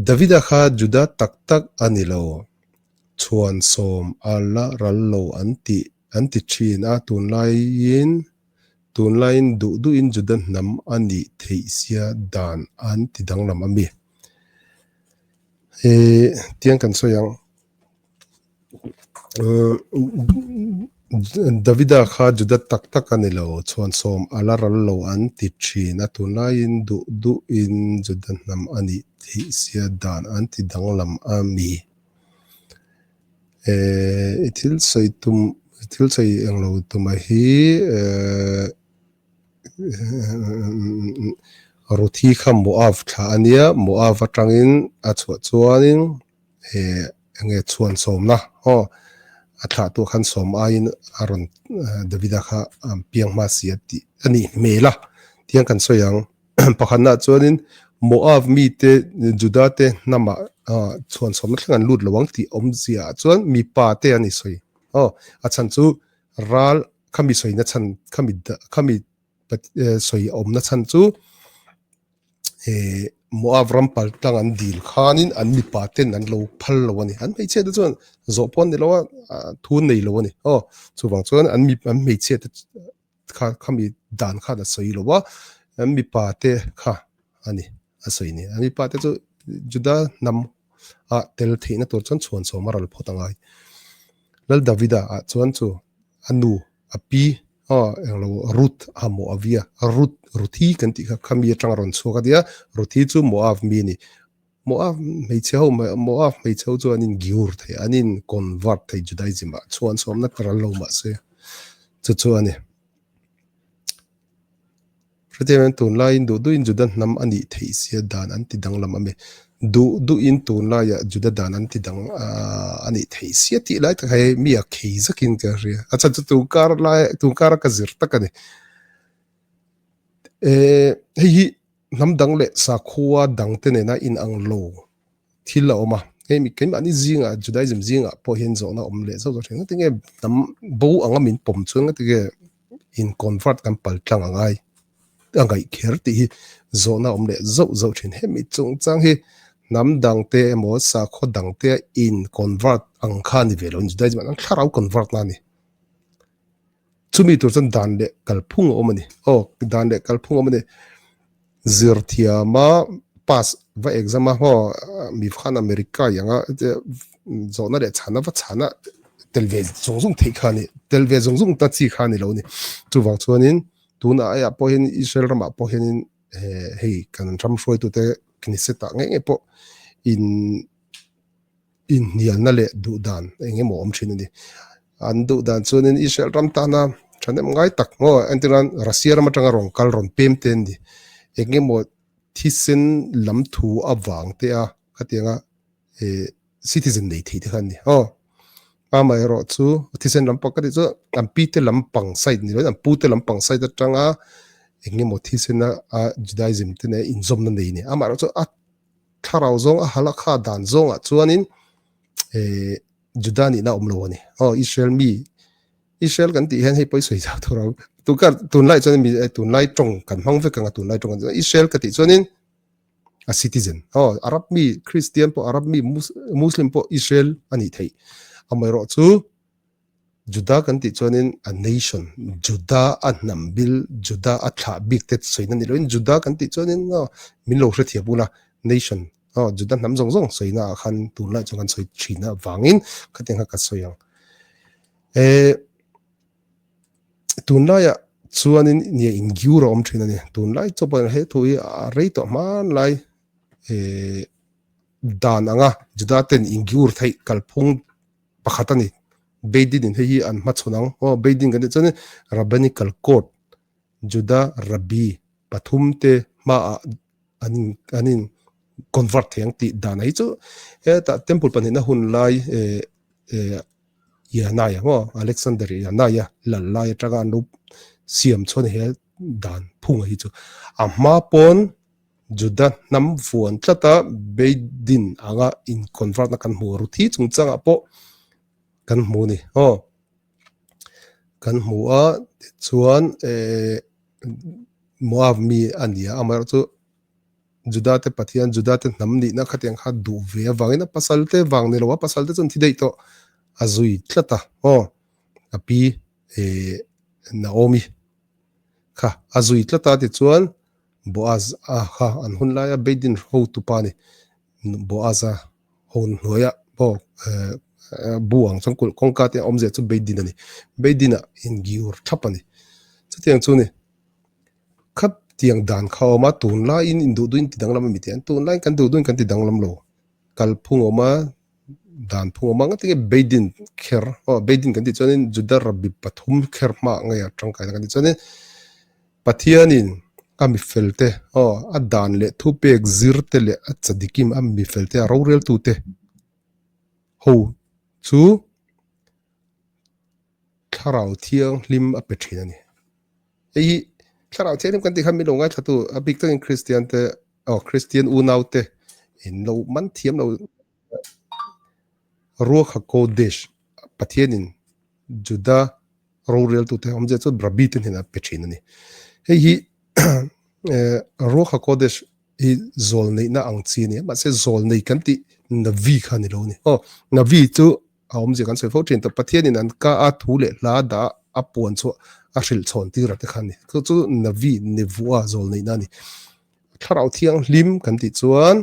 Davida kha Juda tak tak a ni lo, chhuan sawm a la ral lo an ti an ti thin a, tunlaiin tunlaiin duh duhin Juda hnam a nih theih sia dan an ti danglam a mi. Tiang kan sawi ang. Davida kha Juda tak tak a ni lo, chhuansawm a la ral lo an ti thin a, tunlaiin duh duhin Juda hnam a nih theih sia dan an ti danglam a mi. I thil sawi tum, thil sawi eng lo tuma hi Ruthi kha Moab thlah a nia, Moab atangin a chhuah chuanin he enge chhuan sawmna aw a thlah tu khan sawm aiin a rawn Davida kha a piang hma si a tih a nih hmel a tiang kan sawi ang pakhatna chuanin Moab mite Juda te hnamah chhuan sawmna thleng an lut lo ang tih awmzia ah chuan mipa te an i sawi aw a chhan chu ral khami sawina chhan khami khami sawi awmna chhan chu Moab ram pal tlang an dil khanin an mipa ten an lo phal lo a ni. An hmeichhia te chuan zawh pawh an ni lo a, thu an nei lo a ni. Aw, chuvang chuan an mi an hmeichhia te kha khami dan khan a sawi lo a, an mipa te kha a ni a sawi ni. An mipa te chu Juda hnam ah tel theihna tur chuan chhuan chhawm a ral phawt a ngai. Lal Davida ah chuan chu a nu A pi aw englo Ruth a Moavia Ruth Ruthi kan tih kha khami atanga rawn chhuak a nia Ruthi chu Moab mi a ni Moab hmeichhe ho Moab hmeichhe ho chu an in giur thei an in convert thei Judaism ah chhuan chhuamna ka ral lo mahse chu chu a ni. Hetiang hian tunlaiin duh duhin Juda hnam a nih theih sia dan an ti danglam a mi. Duh duhin tunlaiah Juda dan an ti dang a nih theih sia tih lai tak hei mi a khei zakin ka hria. A chhan chu tunkar lai tunkar a ka zir tak a ni. Eh hei hi hnam dang leh sakhua dang te nena inang lo thil a awm a. Hei mi keimahni zingah Judaism zingah pawh hian zawhna awm leh zauh zauh thin. Engtin nge hnam bo anga min pawm chuan engtin nge in convert kan pal tlang a ngai a ngaih kher tih hi zawhna awm leh zauh zauh thin. Hemi chungchang hi hnam dang te emaw sakhaw dang te in convert ang kha a ni ve lo. Judaism ah thlarau convert na a ni. Chumi tur chuan dan leh kalphung a awm a ni. Aw dan leh kalphung a awm a ni. Zirthiama pass va exam a maw mi khan America ianga zawhna leh chhana va chhana tel ve zung zung theih kha a ni. Tel ve zung zung ta chi kha a ni lo a ni. Chuvang chuanin tunah aiah pawh hian Israel ramah pawh hianin hei kan ram hruaitute Knesset ah ngei ngei pawh in inhnialna leh duh dan eng emaw awm thin a ni. An duh dan chuanin Israel ram tana thahnem ngai tak maw entir nan Russia ram atanga rawn kal rawn pem te an ni. Eng emaw thisen lam thu avang te a khatianga eh citizen nei thei te kha an ni aw. Amaherawh chu thisen lampang ka tih chu an pi te lampang side ni loin an pu te lampang side atanga eng emaw thisen a Judaism te nen inzawmna nei a ni. Amaherawh chu a Thlarau zawng a halakha dan zawngah chuanin eh Juda nihna a awm lo a ni. Aw Israel mi Israel kan tih hian hei pawh i sawi zau tur ang. Tukar tunlai chuan mi tunlai tawng kan hmang vek ang a tunlai tawng kan Israel ka tih chuanin a citizen. Aw Arab mi Christian pawh Arab mi Muslim pawh Israel a nih theih. Amaherawh chu Juda kan tih chuanin a nation, Juda a hnam bil, Juda a thlah bik te sawina ni loin Juda kan tih chuanin min lo hrethiam ula nation aw Juda hnam zawng zawng sawina ah khan tunlai chuan kan sawi thin avangin khatiang kha ka sawi ang. Eh tunlaiah chuanin nia ingiur a awm thin a ni. Tunlai chu pawh he thu hi a rei tawh hmanlai eh dan anga Juda ten ingiur theih kalphung pakhat a ni. Beidin in hei hi an hmachhawn ang. Aw, Beidin kan tih chuan Rabbinical Court, Juda Rabbi pathum te hmaah an in an in convert thei ang tih dan a hi chu hetah temple pahnihna hun lai eh eh Yanai ang aw, Alexander Yanai-a lal lai atanga an lo siam chhuan he dan phung a hi chu a hma pawn Juda hnam vuan tlata Beidin anga in convert na kan hmu Ruthi chungchangah pawh kan hmu a ni aw. Kan hmu a tichuan eh Moab mi a ni a amaherawhchu. Juda te Pathian, Juda te hnam nihna khatiang kha duh ve avangin a pasal te vang ni lo, a pasal te chuan thi daih tawh a zui tlat a, aw a pi eh Naomi kha a zui tlat a tichuan Boaz a kha an hun laia Beidin hotupa a ni, Boaz a hawn hnuaia pawh bu ang chuan kulh kawngka te a awmzia chu Beidin a ni, Beidin ah ingiur thlap a ni, chutiang chu ni. Khatiang dan kha a awm a, tunlaiin induh duhin ti danglam a mi tih a, tunlaiin kan duh duhin kan ti danglam lo, kalphung a awm a, dan phung a awm a, engati nge Beidin kher aw Beidin kan tih chuanin Juda Rabbi pathum kher hmaah ngei a tangkaina kan tih chuanin Pathianin a mifelte aw a dan leh thupek zir te leh a chadikim a mifelte a roreltute ho chu thlarau thianghlim a pe thin a ni. Hei hi thlarau thianghlim kan tih khan min lo ngaithla tu a bik takin Kristian te aw Kristian unau te in lo man thiam lo Ruach HaKodesh Pathianin Juda roreltute awmzia chu Rabbi te hnenah pe thin a ni. Hei hi Ruach HaKodesh hi zawl neihna ang chi a ni a, mahse zawl nei kan tih Navi kha a ni lo a ni. Aw, Navi chu a awmzia kan sawi fo thin tawh, Pathianin an ka a thu leh hla dah a puan chhuah a hrilh chhawn tir a te kha a ni. Chu chu Navi, Nevuah zawl neihna a ni. Thlarau Thianghlim kan tih chuan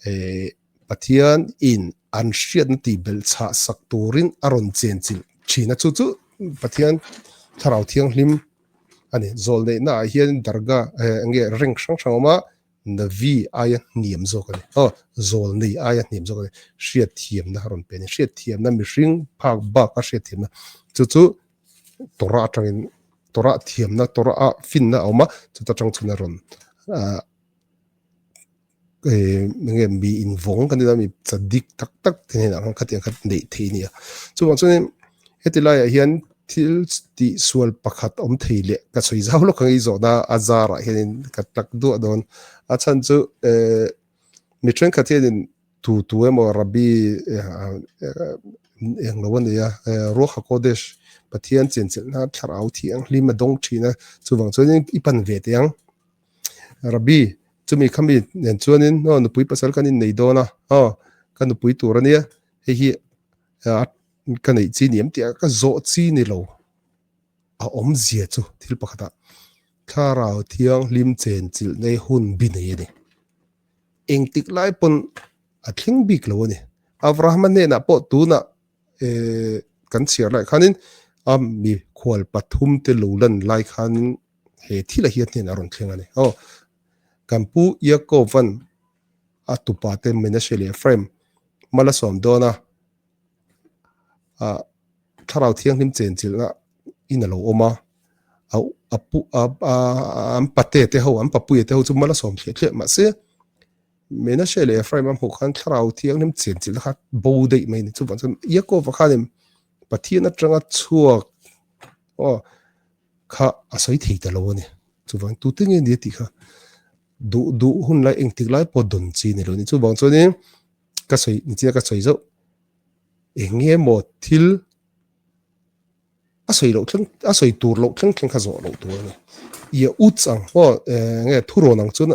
eh Pathian in an hriatna tih belh chhah sak turin a rawn chen chilh thin a, chu chu Pathian Thlarau Thianghlim a ni. Zawlneihna ah hian dargah eh eng nge rank hrang hrang a awm a, Navi aia hniam zawk a ni. Aw, zawlnei aia hniam zawk a ni. Hriatthiamna a rawn pe a ni. Hriatthiamna mihring phak bak a hriatthiamna chu chu Torah atangin Torah thiamna Torah ah finna a awm a, chuta tang chuan a rawn ah eh enge mi invawng kan tih a mi chadik tak tak te hnenah khan khatiang kha neih theih a ni a. Chuvang chuanin heti laiah hian thil tih sual pakhat awm thei leh ka sawi zau lawk ang i zawhna a zarah hianin ka tlak duah dawn. A chhan chu eh mi thenkhat hianin tu tu emaw Rabbi eng lo a nei a Ruach HaKodesh Pathian chenchilhna thlarau thianghlim a dawng thin a chuvang chuanin i pan ve teh ang. Rabbi, chumi khami nen chuanin aw nupui pasal kan innei dawn a, aw ka nupui tur a nia, hei hi ka neih chi ni em tih a ka zawh chi ni lo a awmzia chu thil pakhatah thlarau thianghlim chen chilh nei hun bi nei a ni. Engtik lai pawn a thleng bik lo a ni. Abrahama hnenah pawh tunah kan chhiar lai khanin a mikhual pathumte lo lan lai khanin he thil a hian hnen a rawn thleng a ni. Aw, kan pu Iakova'n a tupa te Menashe leh Ephraim mal a sawm dawn a, ah thlarau thianghlim chenchilhna in a lo awm a, a pu a an pate te ho an papuia te ho chu mal a sawm thliah thliah mahse Menashe leh Ephraim a hmuh khan thlarau thianghlim chenchilhna kha bo daih mai a ni. Chuvang chuan Iakova khanin Pathian atanga chhuak aw kha a sawi thei ta lo a ni. Chuvang tute nge ni a tih kha duh duh hun lai engtik lai pawh dawn chi a ni lo a ni. Chuvang chuanin ka sawi ni chiah ka sawi zauh eng nge maw thil a sawi loh thleng a sawi tur loh thleng thleng kha zawh loh tur a ni. Ia uts ang pawh eng nge thurawn ang chuan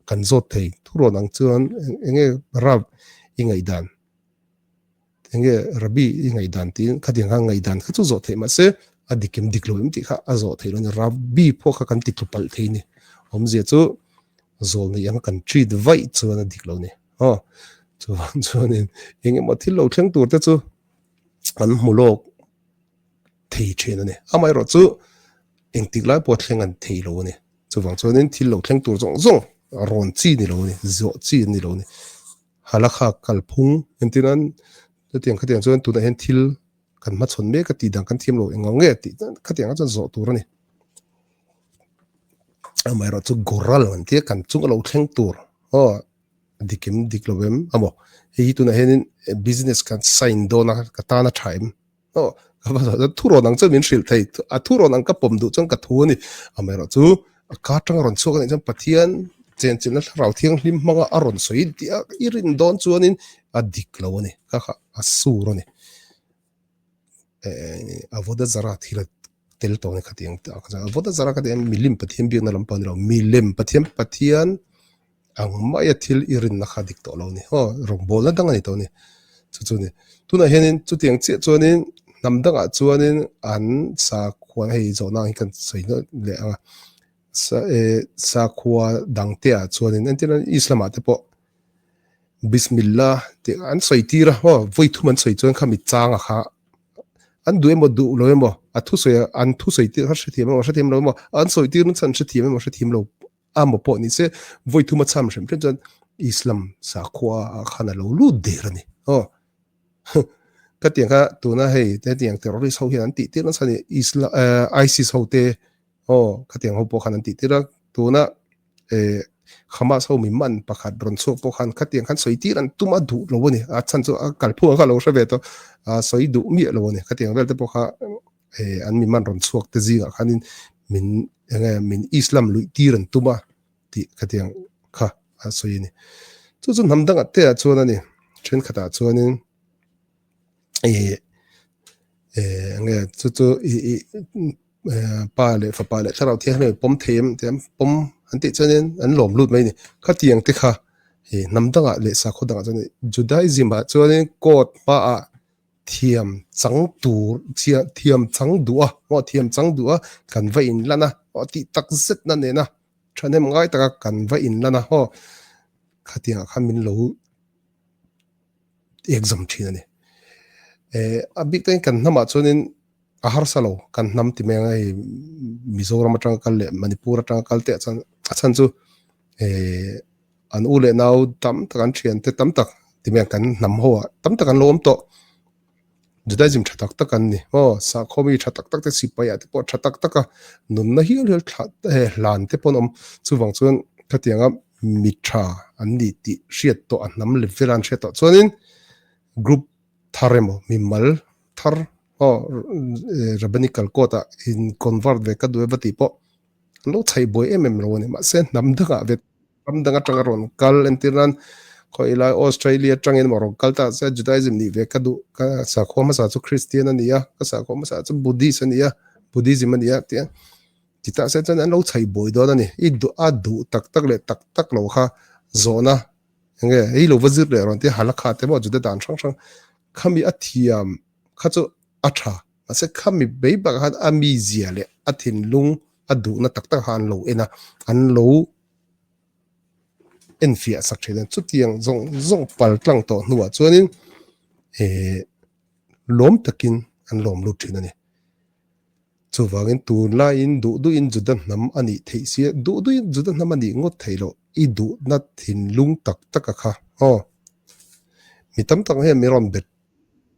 kan zawt thei thurawn ang chuan eng nge rap i ngaihdan. Enge Rabbi i ngaihdan tiin khatiang kha ngaihdan kha chu zawh theih mahse a dik em dik lo em tih kha a zawh theih lo a ni. Rabbi pawh kha kan ti tlu palh thei a ni. Awmzia chu zawl neih anga kan treat vaih chuan a dik lo a ni. Aw chuvang chuanin eng emaw thil lo thleng tur te chu an hmu lawk thei thin a ni. Amaherawh chu engtik lai pawh thleng an thei lo a ni. Chuvang chuanin thil lo thleng tur zawng zawng rawn chi ni lo a ni, zawh chi an ni lo a ni. Halakha kalphung entir nan chutiang khatiang chuan tunah hian thil kan hmachhawn mek a tih dan kan thiam lo eng ang nge tih khatiang chuan zawh tur a ni. Amaherawh chu goral an tia kan chung a lo thleng tur aw dik em dik lo em amaw hei hi tunah hianin business kan sign dawn a ka tan a tha em. Aw, ka va zawh chuan thurawn ang chuan min hrilh thei, a thurawn ang ka pawm duh chuan ka thu a ni. Amaherawh chu a ka atanga rawn chhuak a nih chuan Pathian chenchilhna thlarau thianghlim hmanga a rawn sawi tih a i rin dawn chuanin a dik lo a ni, ka kha a sur a ni. Eh, avoda zara thil a tel tawh a ni khatiang te ah kha chuan avoda zara kha tiang milim Pathian biakna lampang a ni lo, milem Pathian Pathian. Ang maia thil i rinna kha dik tawh lo a ni. Aw, rawngbawlna dang a ni tawh a ni. Chu chu a ni. Tunah hianin chutiang chiah chuanin hnam dangah chuanin an sakhua hei zawhna ang hi kan sawi nawlh leh ang a. Sa eh sakhua dang te ah chuanin entirna Islam ah te pawh Bismillah tih an sawi tir a, aw vawi thum an sawi chuan khami changa kha an duh emaw duh lo emaw a thusawi an thusawi tir kha hrethiam emaw hrethiam lo emaw an sawi tir nasa an hrethiam emaw hrethiam lo a maw pawh ni se vawi thum a cham hrem hrem chuan Islam sakhua ah khan a lo lut der a ni aw ka tiang kha tuna hei hetiang terrorist ho hian an tih tir nasa a ni Islam ISIS ho te aw khatiang ho pawh khan an tih tir a tuna eh Hamas ho mi man pakhat rawn chhuak pawh khan khatiang khan sawi tir an tum a duh lo a ni a chhan chu a kalphung ang kha a lo hre ve tawh a sawi duh miah lo a ni khatiang vel te pawh kha eh an mi man rawn chhuak te zingah khanin min enge min Islam luih tir an tum a tih khatiang kha a sawi a ni chu chu hnam dangah te ah chuan a ni thenkhatah chuanin eh eh enge chu chu ih ih pa leh fapa leh thlarau thianghlim an pawm thei em tih an pawm an tih chuanin an lawm lut mai a ni khatiang te kha ih hnam dangah leh sakhaw dangah chuan Judaism ah chuanin court hmaah thiam chang tur thiam chang duh a maw thiam chang duh a kan va in lan a aw tih tak zet na nena thahnem ngai taka kan va in lan a aw khatiangah khan min lo exam thin a ni eh a bik takin kan hnamah chuanin a harsa lo kan hnam ti mai ang hei Mizoram atanga kal leh Manipur atanga kal te ah chuan a chhan chu eh an u leh nau tam tak an thian te tam tak ti mai ang kan hnam ho ah tam tak an lo awm tawh Judaism tha tak tak an ni aw sakhaw mi tha tak tak te sipai ah te pawh tha tak tak a nunna hial hial thla hlan te pawh an awm chuvang chuan khatianga mi tha an ni tih hriat tawh a hnam level a an hriat tawh chuanin group thar emaw mimal thar aw rabbinical court ah in convert ve ka duh e va tih pawh an lo chhaih buai em em lo a ni mahse hnam dangah ve ram dang atanga rawn kal entir nan khawi lai Australia atangin emaw rawn kal ta se Judaism nih ve ka duh ka sakhua hmasa chu Christian a ni a ka sakhua hmasa chu Buddhist a ni a Buddhism a ni a tih a ti ta se chuan an lo chhaih buai dawn a ni i duh a duh tak tak leh tak tak lo kha zawhna enge hei lo va zir leh rawn tia halakha te pawh Juda dan hrang hrang khami a thiam kha chu a tha mahse khami bei bakah khan a mizia leh a thinlung a duhna tak tak kha an lo en a an lo enfiah sak thin a chutiang zawng zawng pal tlang tawh hnuah chuanin eh lawm takin an lawm lut thin a ni. Chuvangin tunlaiin duh duhin Juda hnam a nih theih sia, duh duhin Juda hnam a nih ngawt theih loh, i duhna thinlung tak taka kha aw. Mi tam tak hian mi rawn bet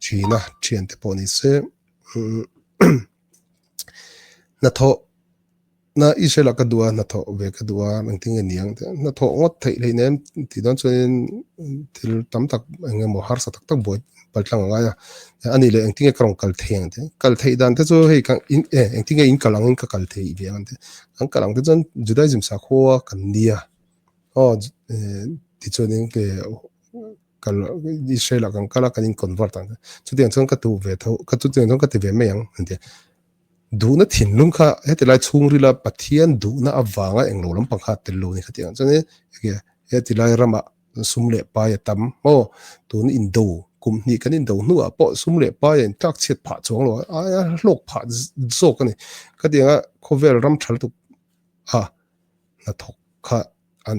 thin a, thiante pawh ni se hnathawh na Israel ah ka duh a, hnathawh ve ka duh a, engtin nge ni ang tih a, hnathawh ngawt theih hleih nen tih dawn chuanin thil tam tak eng emaw harsa tak tak buai pal tlang a ngai a, a nih leh engtin nge ka rawn kal thei ang tih a, kal theih dan te chu hei ka in eh engtin nge in kal angin ka kal theih ve ang tih a, kan kal ang te chuan Judaism sakhua kan nia aw eh tichuanin ke kal Israel ah kan kal a kan in convert ang chutiang chuan ka tu ve tho ka chutiang chuan ka ti ve mai ang an ti a. Duhna thinlung kha heti lai chhungrila Pathian duhna avanga englo lampang kha a tel lo a ni kha tih ang chuan enge heti lai ramah sum leh pai a tam maw tun indo kum hnih kan indo hnuah pawh sum leh pai a intlak chhiat phah chuang lo a a hlawk phah zawk a ni khatianga khawvel ram tha lutuk a hnathawk kha an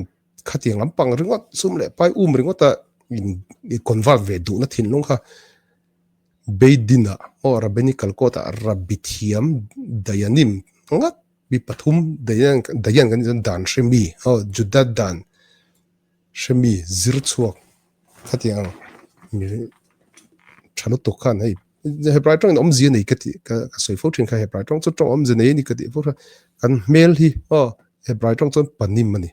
khatiang lampang ringawt sum leh pai um ringawta in convert ve duhna thinlung kha Beidin-ah aw Rabbinical Court-ah Rabbi thiam Dayanim ngat mi pathum Dayan Dayan kan tih chuan dan hre mi aw Juda dan hre mi zir chhuak khatiang ang mi tha lutuk khan hei Hebrai tawngin awmzia nei ka tih ka ka sawi fo thin kha Hebrai tawng chu tawng awmzia nei a ni ka tih fo kha kan hmel hi aw Hebrai tawng chuan panim a ni.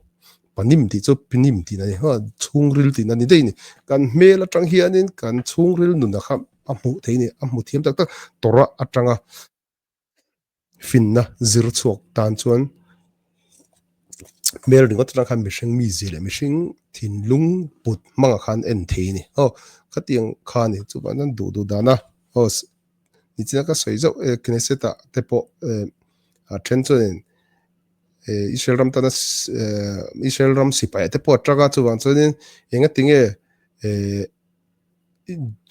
Panim tih chu pinim tihna a ni a, chhungril tihna a ni daih a ni. Kan hmel atang hianin kan chhungril nunah kha a hmuh theih a ni, a hmu thiam tak tak Torah atanga finna zir chhuak tan chuan hmel ringawt atang khan mihring mizia leh mihring thinlung put hmangah khan en thei a ni. Aw khatiang kha a ni, chuvang chuan duh duh dana aw nichina ka sawi zauh e Knesset ah te pawh a then chuanin. Israel ram tana Israel ram sipai te pawh a tang a chuvang chuanin engatinge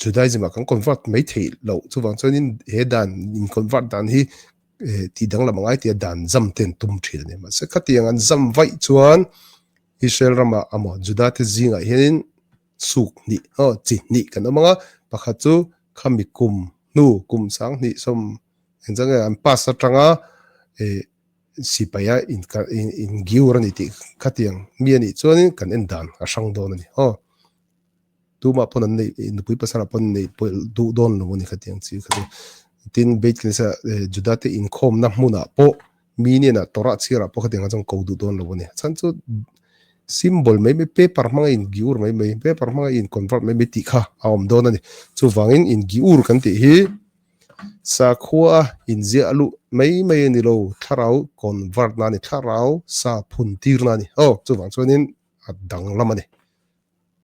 Judaism ah kan convert mai theih loh chuvang chuanin he dan in convert dan hi tih danglam a ngai tih a dan zam te an tum thin a ni. Mahse khatiang an zam vaih chuan Israel ramah amaw Juda te zingah hianin suk hnih aw chi hnih kan awm ang a, pakhat chu khami kum hnu kum 2000 engzah nge an pass atanga ih sipaia ingiur a ni tih khatiang mi a nih chuanin kan en dan a hrang dawn a ni aw. Tumah pawn an neih nupui pasal ah pawn neih pawh duh dawn lo a ni khatiang chi kha chu. Tin Beit Knesset Juda te inkhawmna hmunah pawh mi hnenah Torah chhiarah pawh khatiang kha chuan ko duh dawn lo a ni. Chhan chu symbol mai mai paper hmanga in giur mai mai paper hmanga in convert mai mai tih kha a awm dawn a ni. Chuvangin in giur kan tih hi sakhua inziah luh mai mai a ni lo thlarau convert na a ni thlarau sa phun tirna a ni. Aw chuvang chuanin a danglam a ni.